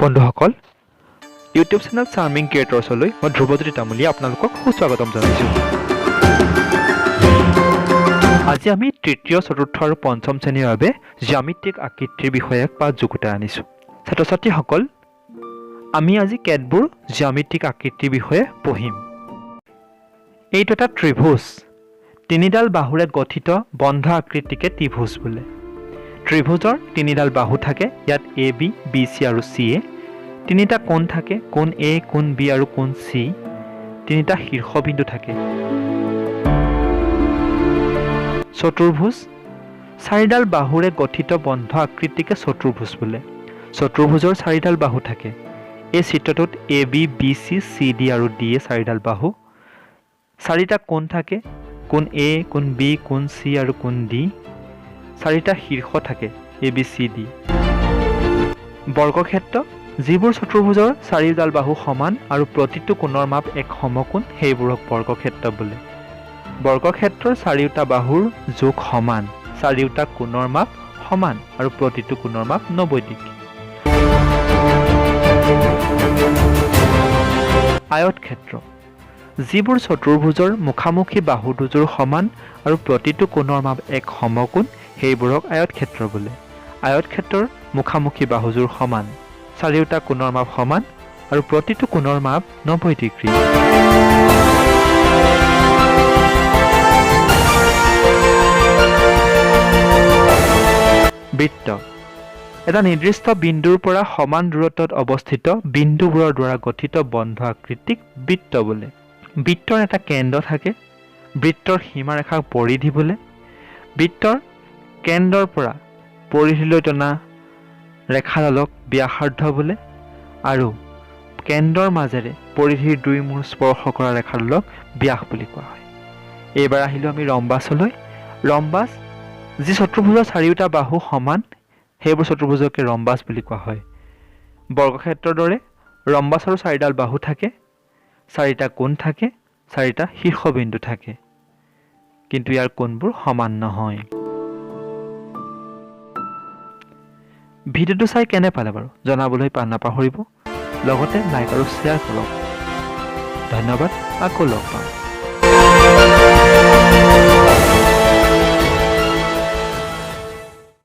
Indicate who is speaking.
Speaker 1: বন্ধুসকল, YouTube channel charming ক্ৰিয়েটৰ্ছলৈ মই ধ্ৰুৱজ্যোতি তামুলীয়ে আপোনালোকক সুস্বাগতম জনাইছোঁ। আজি আমি তৃতীয়, চতুৰ্থ আৰু পঞ্চম শ্ৰেণীৰ বাবে জ্যামিতিক আকৃতিৰ বিষয়ে এক পাঠ যুগুতাই আনিছোঁ। ছাত্ৰ ছাত্ৰীসকল, আমি আজি কেতবোৰ জ্যামিতিক আকৃতিৰ বিষয়ে পঢ়িম। এইটো এটা ত্ৰিভুজ। তিনিডাল বাহুৰে গঠিত বন্ধ আকৃতিকে ত্ৰিভুজ বোলে। ত্ৰিভুজৰ তিনিডাল বাহু থাকে। ইয়াত এ বি, বি চি আৰু চি এ। তিনিটা কোণ থাকে, কোণ এ, কোণ বি আৰু কোণ চি। তিনিটা শীৰ্ষবিন্দু থাকে। চতুৰ্ভুজ। চাৰিডাল বাহুৰে গঠিত বন্ধ আকৃতিকে চতুৰ্ভুজ বোলে। চতুৰ্ভুজৰ চাৰিডাল বাহু থাকে। এই চিত্ৰটোত A B, B C, C D আৰু ডি এ চাৰিডাল বাহু। চাৰিটা কোণ থাকে, কোণ এ, কোণ বি, কোণ চি আৰু কোণ ডি। চাৰিটা শীৰ্ষ থাকে, এ বি চি ডি। বৰ্গক্ষেত্ৰ। যিবোৰ চতুৰ্ভুজৰ চাৰিডাল বাহু সমান আৰু প্ৰতিটো কোণৰ মাপ এক সমকোণ, সেইবোৰক বৰ্গক্ষেত্ৰ বোলে। বৰ্গক্ষেত্ৰৰ চাৰিওটা বাহুৰ জোখ সমান, চাৰিওটা কোণৰ মাপ সমান আৰু প্ৰতিটো কোণৰ মাপ 90 ডিগ্ৰী। আয়তক্ষেত্ৰ। যিবোৰ চতুৰ্ভুজৰ মুখামুখি বাহু দুযোৰ সমান আৰু প্ৰতিটো কোণৰ মাপ এক সমকোণ, সেইবোৰক আয়তক্ষেত্ৰ বোলে। আয়তক্ষেত্ৰৰ মুখামুখি বাহুযোৰ সমান, চাৰিওটা কোণৰ মাপ সমান আৰু প্ৰতিটো কোণৰ মাপ 90 ডিগ্ৰী। বৃত্ত। এটা নিৰ্দিষ্ট বিন্দুৰ পৰা সমান দূৰত্বত অৱস্থিত বিন্দুবোৰৰ দ্বাৰা গঠিত বন্ধ আকৃতিক বৃত্ত বোলে। বৃত্তৰ এটা কেন্দ্ৰ থাকে। বৃত্তৰ সীমাৰেখাক পৰিধি বোলে। বৃত্তৰ কেন্দ্ৰৰ পৰা পৰিধিলৈ টনা ৰেখাডালক ব্যাসাৰ্ধ বোলে আৰু কেন্দ্ৰৰ মাজেৰে পৰিধিৰ দুই মূৰ স্পৰ্শ কৰা ৰেখাডালক ব্যাস বুলি কোৱা হয়। এইবাৰ আহিলোঁ আমি ৰম্বাছলৈ। ৰম্বাছ, যি চতুৰ্ভুজৰ চাৰিওটা বাহু সমান, সেইবোৰ চতুৰ্ভুজকে ৰম্বাছ বুলি কোৱা হয়। বৰ্গক্ষেত্ৰৰ দৰে ৰম্বাছৰো চাৰিডাল বাহু থাকে, চাৰিটা কোণ থাকে, চাৰিটা শীৰ্ষবিন্দু থাকে, কিন্তু ইয়াৰ কোণবোৰ সমান নহয়। ভিডিঅ'টো চাই কেনে পালে বাৰু জনাবলৈ নাপাহৰিব। লগতে লাইক আৰু শ্বেয়াৰ কৰক। ধন্যবাদ, আকৌ লগ পাম।